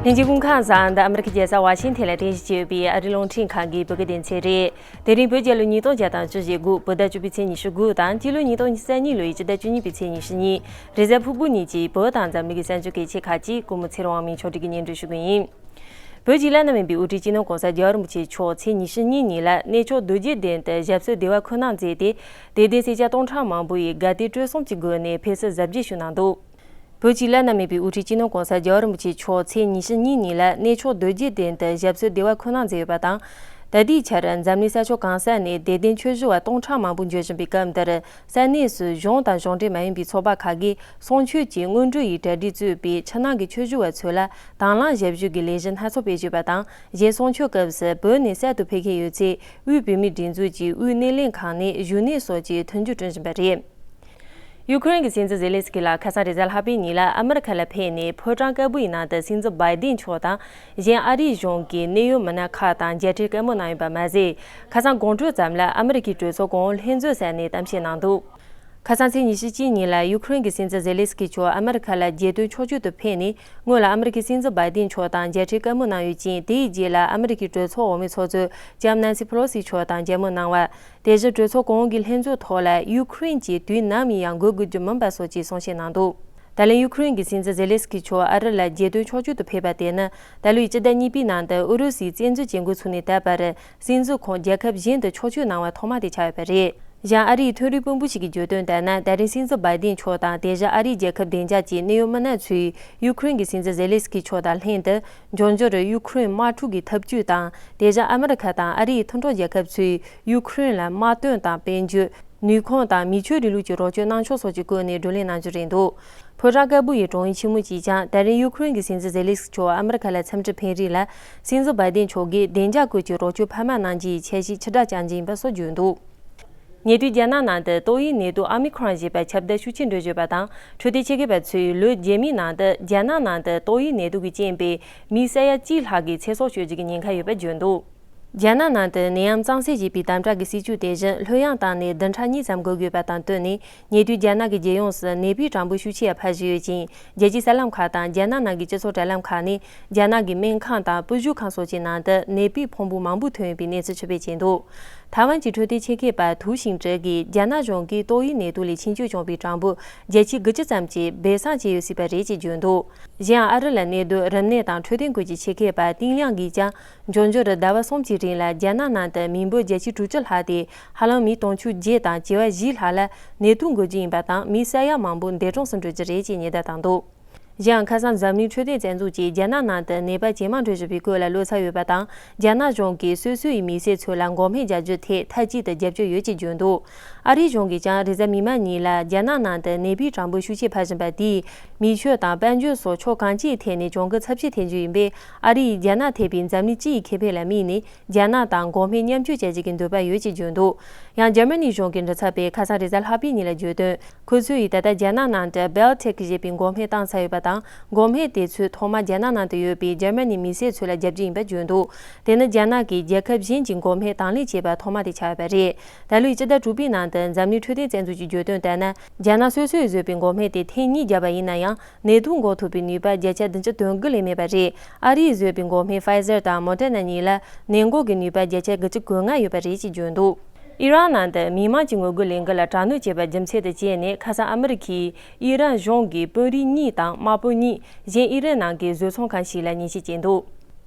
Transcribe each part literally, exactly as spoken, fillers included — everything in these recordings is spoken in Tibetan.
ལྷན་རྒྱས་སྐུ་ཁམས་བཟང་། འདི་ཨ་མི་རི་ཀའི་རྒྱལ་ས་ཝ་ཤིང་ཐན་ལ་རྟེན་གཞི་བྱས་ཡོད་པའི་ཨ་རིའི་རླུང་འཕྲིན་ཁང་གི་བོད་སྐད་སྡེ་ཚན་རེད། དེ་རིང་བོད་རྒྱལ་ལོ་ཉིས་སྟོང་བརྒྱ་དང་བཅུ་ཞེ་དགུ། བོད་ཟླ་བཅུ་པའི་ཚེས་ཉི་ཤུ་དགུ་དང་སྤྱི་ལོ་ཉིས་སྟོང་ཉི་ཤུ་རྩ་གཉིས་ལོའི་སྤྱི་ཟླ་བཅུ་གཉིས་པའི་ཚེས་ཉི་ཤུ་གཉིས། རེས་གཟའ་ཕུར་བུ་ཉིན་གྱི་བོད་དང་འཛམ་གླིང་གི་གསར་འགྱུར་གལ་ཆེ་ཁག་ཅིག་སྐུ་ངོ་ཚེ་རིང་དབང་མོས་ཕྱོགས་སྒྲིག་གིས་སྙན་སྒྲོན་ཞུ་གི་ཡིན། བོད་ཀྱི་བླ་ན་མེད་པའི་དབུ་ཁྲིད་སྤྱི་ནོར་༸གོང་ས་༸རྒྱལ་བ་རིན་པོ་ཆེ་མཆོག་ཚེས་ཉི་ཤུ་གཉིས་ཉིན་ལ་གནས་མཆོག་རྡོ་རྗེ་གདན་དུ་ཞབས་སོར་བདེ་བར་འཁོད་གནང་མཛད་དེ། དད་ལྡན་སེར་སྐྱ་སྟོང་ཕྲག་མང་པོ་ཡིས་དགའ་དད་སྤྲོ་གསུམ་གྱི་སྒོ་ནས་ཕེབས་བསུ་གཟབ་རྒྱས་ཞུ་གནང་འདུག་བོད་ཀྱི་བླ་ན་མེད་པའི་དབུ་ཁྲིད་སྤྱི་ནོར་༸གོང་ས་༸རྒྱལ་བ་རིན་པོ་ཆེ་མཆོག་ཚེས་ཉི་ཤུ་གཉིས་ཉིན་ལ་གནས་མཆོག་རྡོ་རྗེ་གདན་དུ་ཞབས་སོར་བདེ་བར་འཁོད་གནང་མཛད་ཡོད་པ་དང་། ད་ལྟའི་ཆར་འཛམ་གླིང་ས་ཕྱོགས་གང་ས་ནས་དད་ལྡན་ཆོས་ཞུ་བ་སྟོང་ཕྲག་མང་པོ་འབྱོར་བཞིན་པའི་སྐབས་འདིར། ས་གནས་སུ་གཞུང་དང་གཞུང་འབྲེལ་མ་ཡིན་པའི་ཚོགས་པ་ཁག་གིས་གསུང་ཆོས་ཀྱི་སྔོན་འགྲོ་ཡི་གྲ་སྒྲིག་གཙོས་པའི་ཕྱི་ནང་གི་ཆོས་ཞུ་བ་ཚོ་ལ་དང་བླངས་ཞབས་ཞུ་གི་ལས་གཞི་སྣ་ཚོགས་སྤེལ་ཡོད་པ་དང་། གཞན་གསུང་ཆོས་སྐབས་སུ་བོད་ནས་གསར་དུ་ཕེབས་མཁན་ཡོད་ཚེ་དབུས་བོད་མིའི་སྒྲིག་འཛུགས་ཀྱི་དབུས་སྣེ་ལེན་ཁང་ནས་བཞུགས་གནས་སོགས་ཀྱི་མཐུན་འགྱུར་བསྐྲུན་བཞིན་པ་རེད། ཡུ་ཁུ་རེན་གྱི་སྲིད་འཛིན་ཛེ་ལེན་སི་ཀི་ལགས་ཁ་སང་རེས་གཟའ་ལྷག་པའི་ཉིན་ལ་ཨ་མི་རི་ཁ་ལ་ཕེབས་ནས་ཕོ་བྲང་དཀར་པོ་ཡི་ནང་དུ་སྲིད་འཛིན་བྷའི་ཏིན་མཆོག་དང་། གཞན་ཨ་རིའི་གཞུང་གི་གནད་ཡོད་མི་སྣ་ཁག་དང་མཇལ་འཕྲད་བཀའ་མོལ་གནང་ཡོད་པ་མ་ཟད། ཁ་སང་དགོང་དྲོ་ཙམ་ལ་ཨ་མི་རི་ཀའི་གྲོས་ཚོགས་གོང་འོག་ལྷན་འཛོམས་ས་ནས་གཏམ་བཤད་གནང་འདུག་ཁ་སང་ཚེས་ཉི་ཤུ་གཅིག་ཉིན་ལ་ཡུ་ཁུ་རེན་གྱི་སྲིད་འཛིན་ཛེ་ལེན་སི་ཀི་མཆོག་ཨ་མི་རི་ཁ་ལ་རྒྱལ་དོན་ཕྱོགས་བསྐྱོད་དུ་ཕེབས་ནས། སྔོན་ལ་ཨ་མི་རི་ཀའི་སྲིད་འཛིན་བྷའི་ཏིན་མཆོག་དང་མཇལ་འཕྲད་བཀའ་མོལ་གནང་ཡོད་ཅིང་། དེའི་རྗེས་ལ་ཨ་མི་རི་ཀའི་གྲོས་ཚོགས་འོག་མའི་ཚོགས་གཙོ་ལྕམ་ནན་སི་ཕེ་ལོ་སི་མཆོག་དང་མཇལ་མོལ་གནང་བ། དེ་བཞིན་གྲོས་ཚོགས་གོང་འོག་གི་ལྷན་འཛོམས་ཐོག་ལ་ཡུ་ཁུ་རེན་གྱིས་དུས་ནམ་ཡིན་ཡང་འགོད་དགོས་རྒྱུ་མིན་པ་སོགས་ཀྱི་གསུང་བཤད་གནང་འདུག་ད་ལན་ཡུ་ཁུ་རེན་གྱི་སྲིད་འཛིན་ཛེ་ལེན་སི་ཀི་མཆོག་ཨ་རི་ལ་རྒྱལ་དོན་ཕྱོགས་བསྐྱོད་དུ་ཕེབས་པ་དེ་ནི་ད་ལོའི་སྤྱི་ཟླ་གཉིས་པའི་ནང་དུ་ཨུ་རུ་སུས་བཙན་འཛུལ་བྱེད་འགོ་ཚུགས་ནས་ད་བར་སྲིད་འཛིན་ཁོང་རྒྱལ་ཁབ་གཞན་དུ་ཕྱོགས་བསྐྱོད་གནང་བ་ཐོག་མ་དེ་ཆགས་ཡོད་པ་རེད། གཞན་ཨ་རིའི་མཐོ་རིམ་དཔོན་པོ་ཞིག་གིས་བརྗོད་དོན་ལྟར་ན། ད་རིང་སྲིད་འཛིན་བྷའི་ཏིན་མཆོག་དང་། དེ་བཞིན་ཨ་རིའི་རྒྱལ་ཁབ་བདེ་འཇགས་ཀྱི་གནད་ཡོད་མི་སྣ་ཚོས་ཡུ་ཁུ་རེན་གྱི་སྲིད་འཛིན་ཛེ་ལེན་སི་ཀི་མཆོག་དང་ལྷན་དུ། འབྱུང་འགྱུར་ཡུ་ཁུ་རེན་དམག་འཁྲུག་གི་འཐབ་ཇུས་དང་། དེ་བཞིན་ཨ་མི་རི་ཁ་དང་ཨ་རིའི་མཐུན་གྲོགས་རྒྱལ་ཁབ་ཚོས་ཡུ་ཁུ་རེན་ལ་དམག་དོན་དང་དཔལ་འབྱོར། ནུས་ཁུངས་དང་མི་ཆོས་རིང་ལུགས་ཀྱི་རོགས་སྐྱོར་གནང་ཕྱོགས་སོགས་ཀྱི་སྐོར་ནས་བགྲོ་གླེང་གནང་རྒྱུ་རེད་འདུག་ཕོ་བྲང་དཀར་པོ་ཡི་དྲུང་ཡིག་ཆེན་མོ་གིས་ཀྱང་། ད་རིང་ཡུ་ཁུ་རེན་གྱི་སྲིད་འཛིན་ཛེ་ལེན་སི་མཆོག་ཨ་མི་རི་ཁ་ལ་འཚམས་འདྲི་ཕེབས་རིང་ལ། སྲིད་འཛིན་བྷའི་ཏིན་མཆོག་གིས་བདེ་འཇགས་སྐོར་གྱི་རོགས་སྐྱོར་འཕར་མ་གནང་རྒྱུའི་འཆར་གཞི་ཕྱིར་བསྒྲགས་བྱ་རྒྱུ་ཡིན་པ་སོགས་བརྗོད་འདུག་ཉེ་དུས་རྒྱ་ནག་ནང་དུ་ཏོག་དབྱིབས་ནད་དུག་ཨ་མི་ཁོ་རོན་ཞེས་པ་ཁྱབ་གདལ་ཤུགས་ཆེ་འགྲོ་བཞིན་པ་དང་། འཕྲོད་བསྟེན་ཆེད་མཁས་པ་ཚོས་ལོ་རྗེས་མའི་ནང་དུ་རྒྱ་ནག་ནང་དུ་ཏོག་དབྱིབས་ནད་དུག་གིས་རྐྱེན་པས་མི་ས་ཡ་གཅིག་ལྷག་གི་ཚེ་སྲོག་གཅོད་རྒྱུ་གི་ཉེན་ཁ་ཡོད་པ་བརྗོད་འདུག་རྒྱ་ནག་ནང་དུ་ནད་ཡམས་གཙང་སེལ་བྱེད་པའི་དམ་དྲག་གི་སྲིད་ཇུས་དེ་བཞིན་ལྷོད་ཡངས་བཏང་ནས་བདུན་ཕྲག་གཉིས་ཙམ་འགོར་དགོས་པ་དང་བསྟུན་ནས། ཉེ་དུས་རྒྱ་ནག་གི་རྒྱལ་ཡོངས་སུ་ནད་པའི་གྲངས་འབོར་ཤུགས་ཆེ་འཕར་བཞིན་ཡོད་ཅིང་། རྒྱལ་སྤྱིའི་གསར་ལམ་ཁག་དང་རྒྱ་ནག་ནང་གི་སྤྱི་ཚོགས་དྲ་ལམ་ཁག་ནས་རྒྱ་ནག་གི་སྨན་ཁང་དང་སྤོ་བཞུགས་ཁང་སོགས་ཀྱི་ནང་དུ་ནད་པའི་ཕུང་པོ་མང་པོ་ཐོན་ཡོད་པའི་གནས་ཚུལ་ཕྱིར་སྤེལ་བྱས་འདུག་ཐའེ་ཝན་གྱི་འཕྲོད་བསྟེན་ཆེད་མཁས་པ་ཐུའུ་ཤིང་ཀྲི་གིས། རྒྱ་ནག་གཞུང་གིས་ཏོག་དབྱིབས་ནད་དུག་ལས་འཆིང་སྐྱོབ་བྱུང་བའི་གྲངས་འབོར་བརྒྱ་ཆ་དགུ་བཅུ་ཙམ་གྱིས་སྦས་གསང་བྱས་ཡོད་སྲིད་པ་རེད་ཅེས་བརྗོད་འདུག་གཞན་ཡང་། ཨ་རི་ལ་གནས་སྡོད་རིམས་ནད་དང་འཕྲོད་བསྟེན་སྐོར་གྱི་ཆེད་མཁས་པ་ཏིང་ལིའང་གིས་ཀྱང་། འབྱུང་འགྱུར་ཟླ་བ་གསུམ་གྱི་རིང་ལ་རྒྱ་ནག་ནང་དུ་མི་འབོར་བརྒྱད་ཅུ་དྲུག་ཅུ་ལྷག་སྟེ། ཧ་ལམ་མི་དུང་ཕྱུར་བརྒྱད་དང་བྱེ་བ་བཞི་ལྷག་ལ་ནད་དུག་འགོས་རྒྱུ་ཡིན་པ་དང་། མི་ས་ཡ་མང་པོ་འདས་གྲོངས་སུ་འགྲོ་རྒྱུ་རེད་ཅེས་ཉེན་བརྡ་བཏང་འདུག་གཞན་ཡང་། ཁ་སང་འཛམ་གླིང་འཕྲོད་བསྟེན་རྩ་འཛུགས་ཀྱིས་རྒྱ་ནག་ནང་དུ་ནད་པ་ཇེ་མང་འགྲོ་བཞིན་པའི་སྐོར་ལ་བློ་འཚབ་ཡོད་པ་དང་། རྒྱ་ནག་གཞུང་གིས་སོ་སོ་ཡི་མི་སེར་ཚོ་ལ་འགོག་སྨན་རྒྱག་རྒྱུའི་ཐད་མཐའ་གཅིག་ཏུ་རྒྱབ་སྐྱོར་ཡོད་ཅེས་བརྗོད་འདུག་ཨ་རིའི་གཞུང་གིས་ཀྱང་རེས་གཟའ་མིག་དམར་ཉིན་ལ་རྒྱ་ནག་ནང་དུ་ནད་པའི་གྲངས་འབོར་ཤུགས་ཆེ་འཕར་བཞིན་པ་དེས། མི་ཆོས་དང་དཔལ་འབྱོར་སོགས་ཕྱོགས་གང་ཅིའི་ཐད་ནས་གྱོང་གུན་ཚབས་ཆེ་ཐེབས་རྒྱུ་ཡིན་པས། ཨ་རི་ཡིས་རྒྱ་ནག་ཐེ་བའི་འཛམ་གླིང་སྤྱི་ཡི་ཁེ་ཕན་ལ་དམིགས་ནས། རྒྱ་ནག་དང་འགོག་སྨན་མཉམ་སྤྱོད་བྱ་རྒྱུ་གི་འདོད་པ་ཡོད་ཅེས་བརྗོད་འདུག་ཡང་། འཇར་མ་ནིའི་གཞུང་གི་མགྲིན་ཚབ་པས་ཁ་སང་རེས་གཟའ་ལྷག་པའི་ཉིན་ལ་བརྗོད་དོན། ཁོ་ཚོས་ད་ལྟ་རྒྱ་ནག་ནང་དུ་Biontech་ཞེས་པའི་འགོག་སྨན་བཏང་ཚར་ཡོད་པ་དང་། འགོག་སྨན་དེ་ཚོས་ཐོག་མར་རྒྱ་ནག་ནང་དུ་ཡོད་པའི་འཇར་མ་ནིའི་མི་སེར་ཚོ་ལ་བརྒྱབ་རྒྱུ་ཡིན་པ་བརྗོད་འདུག་དེ་ནི་རྒྱ་ནག་གིས་རྒྱལ་ཁབ་གཞན་གྱི་འགོག་སྨན་དང་ལེན་བྱས་པ་ཐོག་མ་དེ་ཆགས་ཡོད་པ་རེད། ད་ལོའི་སྤྱི་ཟླ་དྲུག་པའི་ནང་དུ་འཛམ་གླིང་འཕྲོད་བསྟེན་རྩ་འཛུགས་ཀྱིས་བརྗོད་དོན་ལྟར་ན། རྒྱ་ནག་སོ་སོས་བཟོས་པའི་འགོག་སྨན་དེ་ཐེངས་གཉིས་བརྒྱབ་པ་ཡིན་ན་ཡང་། ནད་དུག་འགོག་ཐུབ་པའི་ནུས་པ་བརྒྱ་ཆ་བདུན་ཅུ་དོན་དགུ་ལས་མེད་པ་རེད། ཨ་རིས་བཟོས་པའི་འགོག་སྨན་Pfizer་དང་Moderna་གཉིས་ལ་ནད་འགོག་གི་ནུས་པ་བརྒྱ་ཆ་དགུ་བཅུ་གོ་ལྔ་ཡོད་པ་རེད་ཅེས་བརྗོད་འདུག་ཨི་རན་ནང་དུ་མི་དམངས་ཀྱི་ངོ་རྒོལ་ལས་འགུལ་ལ་དྲག་གནོན་བྱས་པ་རྒྱུ་མཚན་དུ་བྱས་ནས། ཁ་སང་ཨ་མི་རི་ཁས་ཨི་རན་གཞུང་གི་དཔོན་རིགས་གཉིས་དང་དམག་དཔོན་གཉིས་གཞན་ཨི་རན་ནང་གི་བཟོ་ཚོང་ཁང་ཞིག་ལ་ཉེས་ཆད་བཅད་འདུག་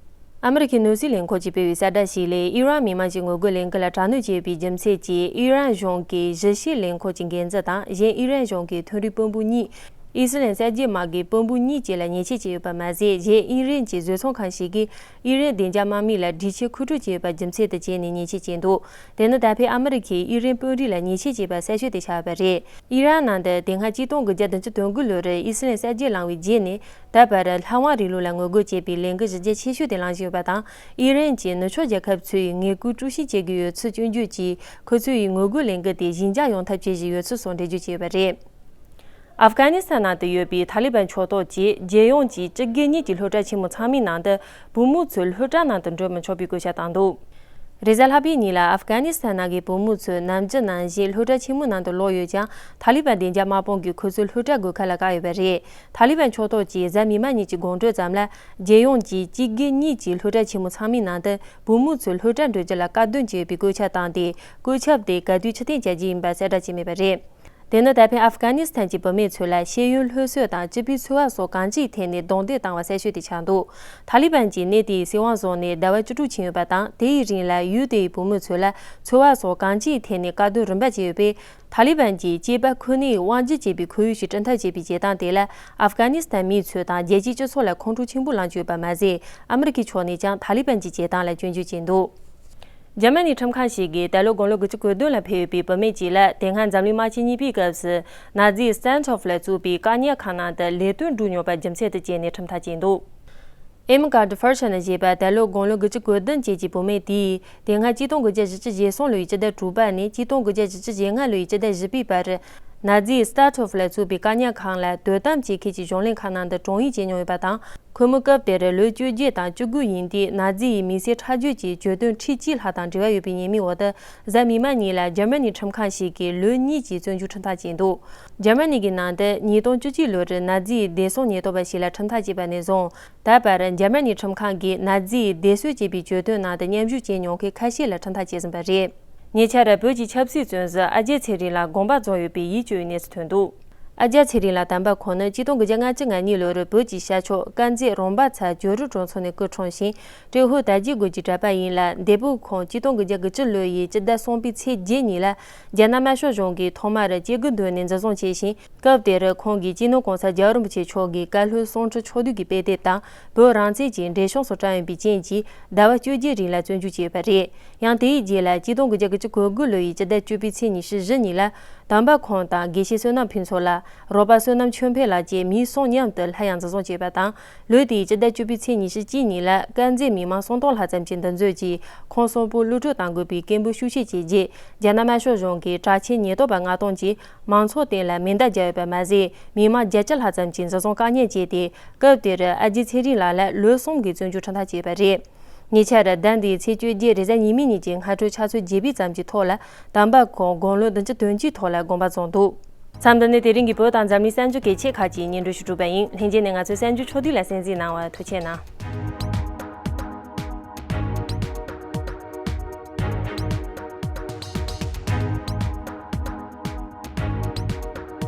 ཨ་མི་རི་ཁའི་གནས་ཚུལ་ལས་ཁུངས་ཀྱིས་སྤེལ་བའི་གསལ་བསྒྲགས་ཤིག་ལས། ཨི་རན་མི་དམངས་ཀྱི་ངོ་རྒོལ་ལས་འགུལ་ལ་དྲག་གནོན་བྱས་པའི་རྒྱུ་མཚན་གྱིས། ཨི་རན་གཞུང་གི་གཞི་ཤེས་ལས་ཁུངས་ཀྱི་འགན་འཛིན་དང་། གཞན་ཨི་རན་གཞུང་གི་མཐོ་རིམ་དཔོན་པོ་གཉིས། ཨི་སི་ལན་གསར་བརྗེ་དམག་གི་དཔོན་པོ་གཉིས་བཅས་ལ་ཉེས་ཆད་བཅད་ཡོད་པ་མ་ཟད། གཞན་ཨི་རན་གྱི་བཟོ་ཚོང་ཁང་ཞིག་གིས་ཨི་རན་བདེ་འཇགས་དམག་མི་ལ་སྒྲིག་ཆས་མཁོ་སྤྲོད་བྱས་ཡོད་པ་རྒྱུ་མཚན་དུ་བྱས་ནས་ཉེས་ཆད་བཅད་འདུག་དེ་ནི་ད་ཕན་ཨ་མི་རི་ཁས་ཨི་རན་དཔོན་རིགས་ལ་ཉེས་ཆད་བཅད་པ་གསར་ཤོས་དེ་ཆགས་པ་རེད། ཨི་རན་ནང་དུ་དེ་སྔ་གཅིག་སྟོང་དགུ་བརྒྱ་བདུན་ཅུ་དོན་དགུ་ལོར་ཨི་སི་ལན་གསར་བརྗེ་བསླངས་པའི་རྗེས་ནས། ད་བར་ལྷ་དབང་རིང་ལུགས་ལ་ངོ་རྒོལ་བྱེད་པའི་ལས་འགུལ་གཞི་རྒྱ་ཆེ་ཤོས་དེ་བསླངས་བཞིན་ཡོད་པ་དང་། ཨི་རན་གྱིས་ནུབ་ཕྱོགས་རྒྱལ་ཁབ་ཚོས་ངན་སྐུལ་དཀྲུག་ཤིང་བྱེད་ཀྱི་ཡོད་ཚུལ་སྐྱོན་བརྗོད་ཀྱིས། ཁོ་ཚོས་ངོ་རྒོལ་ལས་འགུལ་དེ་ཞི་འཇགས་ཡོང་ཐབས་བྱེད་བཞིན་ཡོད་ཚུལ་སོགས་འགྲེལ་བརྗོད་བྱས་ཡོད་པ་རེད། ཨབ་གྷ་ནི་སི་ཐན་ནང་དུ་ཡོད་པའི་ཐ་ལི་བན་ཕྱོགས་གཏོགས་ཀྱིས། རྒྱལ་ཡོངས་ཀྱི་སྤྱི་སྒེར་གཉིས་ཀྱི་སློབ་གྲྭ་ཆེན་མོ་ཚང་མའི་ནང་དུ་བུ་མོ་ཚོ་སློབ་གྲྭ་ནང་དུ་འགྲོ་མི་ཆོག་པའི་བཀོད་ཁྱབ་བཏང་འདུག་རེས་གཟའ་ལྷག་པའི་ཉིན་ལ་ཨབ་གྷ་ནི་སི་ཐན་ནང་གི་བུ་མོ་ཚོས་ནམ་རྒྱུན་ནང་བཞིན་སློབ་གྲྭ་ཆེན་མོའི་ནང་དུ་ལོག་ཡོད་ཀྱང་། ཐ་ལི་བན་བདེ་འཇགས་དམག་དཔུང་གིས་ཁོ་ཚོའི་སློབ་གྲྭ་སྒོ་ཁ་ལ་བཀག་ཡོད་པ་རེད། ཐ་ལི་བན་ཕྱོགས་གཏོགས་ཀྱིས་གཟའ་མིག་དམར་ཉིན་གྱི་དགོང་དྲོ་ཙམ་ལ། རྒྱལ་ཡོངས་ཀྱི་སྤྱི་སྒེར་གཉིས་ཀྱི་སློབ་གྲྭ་ཆེན་མོ་ཚང་མའི་ནང་དུ་བུ་མོ་ཚོས་སློབ་གྲྭར་འགྲོ་རྒྱུ་ལ་བཀག་སྡོམ་བྱས་ཡོད་པའི་བཀོད་ཁྱབ་བཏང་སྟེ། བཀོད་ཁྱབ་དེ་ག་དུས་ཕྱིར་འཐེན་བྱ་རྒྱུ་ཡིན་པ་གསལ་བསྒྲགས་བྱས་མེད་པ་རེད། དེ་ནི་ད་ཕན་ཨབ་གྷ་ནི་སི་ཐན་གྱི་བུད་མེད་ཚོ་ལ་ཤེས་ཡོན་སློབ་གསོ་དང་སྤྱི་པའི་འཚོ་བ་སོགས་གང་ཅིའི་ཐད་ནས་རྡུང་རྡེག་བཏང་བ་གསལ་ཤོས་དེ་ཆགས་འདུག་ཐ་ལི་བན་གྱིས་གནས་དེའི་སྲིད་དབང་བཟུང་ནས་ཟླ་བ་བཅུ་དྲུག་ཕྱིན་ཡོད་པ་དང་། དེའི་རིང་ལ་ཡུལ་དེའི་བུད་མེད་ཚོ་ལ་འཚོ་བ་སོགས་གང་ཅིའི་ཐད་ནས་བཀག་སྡོམ་རིམ་པ་བྱས་ཡོད་པས། ཐ་ལི་བན་གྱིས་སྐྱེས་པ་ཁོ་ནའི་དབང་སྒྱུར་བྱེད་པའི་ཁོར་ཡུག་ཞིག་སྐྲུན་ཐབས་བྱས་པའི་བྱེད་སྟངས་དེ་ལ་ཨབ་གྷ་ནི་སི་ཐན་མིའི་ཚོ་དང་རྒྱལ་སྤྱིའི་སྤྱི་ཚོགས་ལ་ཁོང་ཁྲོ་ཆེན་པོ་ལངས་ཀྱི་ཡོད་པ་མ་ཟད། ཨ་མི་རི་ཀའི་ཕྱོགས་ནས་ཀྱང་ཐ་ལི་བན་གྱི་བྱེད་སྟངས་ལ་སྐྱོན་བརྗོད་བྱས་འདུག་འཇར་མ་ནིའི་ཁྲིམས་ཁང་ཞིག་གིས་ད་ལོ་དགུང་ལོ་དགུ་བཅུ་གོ་བདུན་ལ་ཕེབས་ཡོད་པའི་བུད་མེད་ཅིག་ལ། དེ་སྔ་འཛམ་གླིང་དམག་ཆེན་གཉིས་པའི་སྐབས་སུ་ན་ཛི་སི་ཏན་ཐོབ་ལ་གཙོས་པའི་བཀག་ཉར་ཁང་ནང་དུ་ལས་དོན་སྒྲུབ་མྱོང་བ་རྒྱུ་མཚན་དུ་བྱས་ནས་ཁྲིམས་ཐག་བཅད་འདུག་ཨེ་མ་ཀར་ཏི་ཧྥར་ཤན་ཞེས་པ་ད་ལོ་དགུང་ལོ་དགུ་བཅུ་གོ་བདུན་བཅས་ཀྱི་བུད་མེད་དེས། དེ་སྔ་གཅིག་སྟོང་དགུ་བརྒྱ་བཞི་བཅུ་ཞེ་གསུམ་ལོའི་སྤྱི་ཟླ་དྲུག་པ་ནས་གཅིག་སྟོང་དགུ་བརྒྱ་བཞི་བཅུ་ཞེ་ལྔ་ལོའི་སྤྱི་ཟླ་བཞི་པའི་བར། ན་ཛི་སི་ཏན་ཐོབ་ལ་གཙོས་པའི་བཀག་ཉར་ཁང་ལ་དོ་དམ་བྱེད་མཁན་གྱི་གཞུང་ལས་ཁང་ནང་དུ་དྲུང་ཡིག་བྱས་མྱོང་ཡོད་པ་དང་། ཁོ་མོ་སྐབས་དེར་ལོ་བཅོ་བརྒྱད་དང་བཅུ་དགུ་ཡིན་དུས། ན་ཛི་ཡི་མི་སེར་ཁྲག་སྦྱོར་གྱི་གྱོད་དོན་ཁྲི་གཅིག་ལྷག་དང་འབྲེལ་བ་ཡོད་པའི་ཉེས་མིང་འོག་ཏུ། གཟའ་མིག་དམར་ཉིན་ལ་འཇར་མ་ནི་ཁྲིམས་ཁང་ཞིག་གིས་ལོ་གཉིས་ཀྱི་བཙོན་འཇུག་ཁྲིམས་ཐག་བཅད་འདུག་འཇར་མ་ནི་གི་ནང་དུ་ཉིས་སྟོང་བཅུ་གཅིག་ལོར་ན་ཛི་ཡི་བདེ་སྲུང་ཉེན་རྟོག་པ་ཞིག་ལ་ཁྲིམས་ཐག་བཅད་པ་ནས་བཟུང་། ད་བར་འཇར་མ་ནི་ཁྲིམས་ཁང་གིས་ན་ཛི་ཡི་སྡེབ་གསོད་བྱས་པའི་གྱོད་དོན་ནང་དུ་མཉམ་ཞུགས་བྱས་མྱོང་མཁན་ཁ་ཤས་ལ་ཁྲིམས་ཐག་བཅད་ཟིན་པ་རེད། ཉེ་ཆར་བོད་ཀྱི་ཆབ་སྲིད་བཙོན་ཟུར་ཨ་ཇེ་ཚེ་རིང་ལགས་དགོངས་པ་རྫོགས་ཡོད་པའི་ཡིད་སྐྱོ་བའི་གནས་ཚུལ་ཐོན་འདུག་ཨ་ཇེ་ཚེ་རིང་ལགས་དམ་པ་ཁོང་ནི་གཅིག་སྟོང་དགུ་བརྒྱ་ལྔ་བཅུ་ང་གཉིས་ལོར་བོད་ཀྱི་ཤར་ཕྱོགས་དཀར་མཛེས་རོང་པ་ཚ་ཇོ་རུ་གྲོང་ཚོ་ནས་སྐུ་འཁྲུངས་ཤིང་། ཏྲེ་ཧོར་དར་རྒྱས་དགོན་གྱི་གྲྭ་པ་ཡིན་ལ། འདས་པོ་ཁོང་གཅིག་སྟོང་དགུ་བརྒྱ་དགུ་བཅུ་ལོ་ཡི་སྤྱི་ཟླ་གསུམ་པའི་ཚེས་བརྒྱད་ཉིན་ལ། རྒྱ་ནག་དམར་ཤོག་གཞུང་གིས་ཐོག་མར་སྐྱེ་རྒུ་མདུན་ནས་འཛིན་བཟུང་བྱས་ཤིང་། སྐབས་དེར་ཁོང་གིས་སྤྱི་ནོར་གོང་ས་རྒྱལ་བ་རིན་པོ་ཆེ་མཆོག་གི་བཀའ་སློབ་གསུང་འཕྲིན་ཕྱོགས་བསྡུས་ཀྱི་དཔེ་དེབ་དང་། བོད་རང་བཙན་གྱི་འགྲེལ་བཤད་སོགས་བཀྲམ་ཡོད་པའི་རྐྱེན་གྱིས། ཟླ་བ་བཅོ་བརྒྱད་རིང་ལ་བཙོན་འཇུག་བྱས་ཡོད་པ་རེད། ཡང་དེའི་རྗེས་ལ་གཅིག་སྟོང་དགུ་བརྒྱ་དགུ་བཅུ་གོ་དགུ་ལོ་ཡི་སྤྱི་ཟླ་བཅུ་པའི་ཚེས་ཉི་ཤུ་བཞི་ཉིན་ལ། དམ་པ་ཁོང་དང་དགེ་བཤེས་བསོད་ནམས་ཕུན་ཚོགས་ལགས། རོགས་པ་བསོད་ནམས་ཆོས་འཕེལ་ལགས་བཅས་མི་གསུམ་མཉམ་དུ་སླར་ཡང་འཛིན་བཟུང་བྱས་པ་དང་། ལོ་དེའི་སྤྱི་ཟླ་བཅུ་པའི་ཚེས་ཉི་ཤུ་གཅིག་ཉིན་ལ་དཀར་མཛེས་མི་མང་སུམ་སྟོང་ལྷག་ཙམ་གྱིས་འདུ་འཛོམས་ཀྱིས་ཁོང་གསོན་པོ་གློད་བཀྲོལ་གཏང་དགོས་པའི་སྐད་འབོད་ཤུགས་ཆེ་བྱས་རྗེས། རྒྱ་ནག་དམར་ཤོག་གཞུང་གིས་གྲགས་ཆེན་ཉེན་རྟོག་པ་ལྔ་སྟོང་གིས་མང་ཚོགས་སྟེང་ལ་མེ་མདའ་བརྒྱབ་ཡོད་པ་མ་ཟད། མི་མང་བརྒྱད་ཅུ་ལྷག་ཙམ་གྱིས་འཛིན་བཟུང་བཀག་ཉར་བྱས་ཏེ། སྐབས་དེར་ཨ་ཇེ་ཚེ་རིང་ལགས་ལ་ལོ་གསུམ་གྱི་བཙོན་འཇུག་ཁྲིམས་ཐག་བཅད་པ་རེད། ཉེ་ཆར་ཟླ་འདིའི་ཚེས་བཅོ་བརྒྱད་རེས་གཟའ་ཉི་མའི་ཉིན་གྱི་སྔ་དྲོ་ཆུ་ཚོད་བརྒྱད་པའི་ཙམ་གྱི་ཐོག་ལ། དམ་པ་ཁོང་དགུང་ལོ་བདུན་ཅུ་དོན་གཅིག་ཐོག་ལ་དགོངས་པ་རྫོགས་འདུག་མཚམས་འདི་ནས་དེ་རིང་གི་བོད་དང་འཛམ་གླིང་གསར་འགྱུར་གལ་ཆེ་ཁག་ཅིག་སྙན་སྒྲོན་ཞུ་གྲུབ་པ་ཡིན། ལྷན་རྒྱས་ནས་ང་ཚོའི་གསར་འགྱུར་ཕྱོགས་བསྡུས་ལ་གསན་གཟིགས་གནང་བར་ཐུགས་རྗེ་གནང་།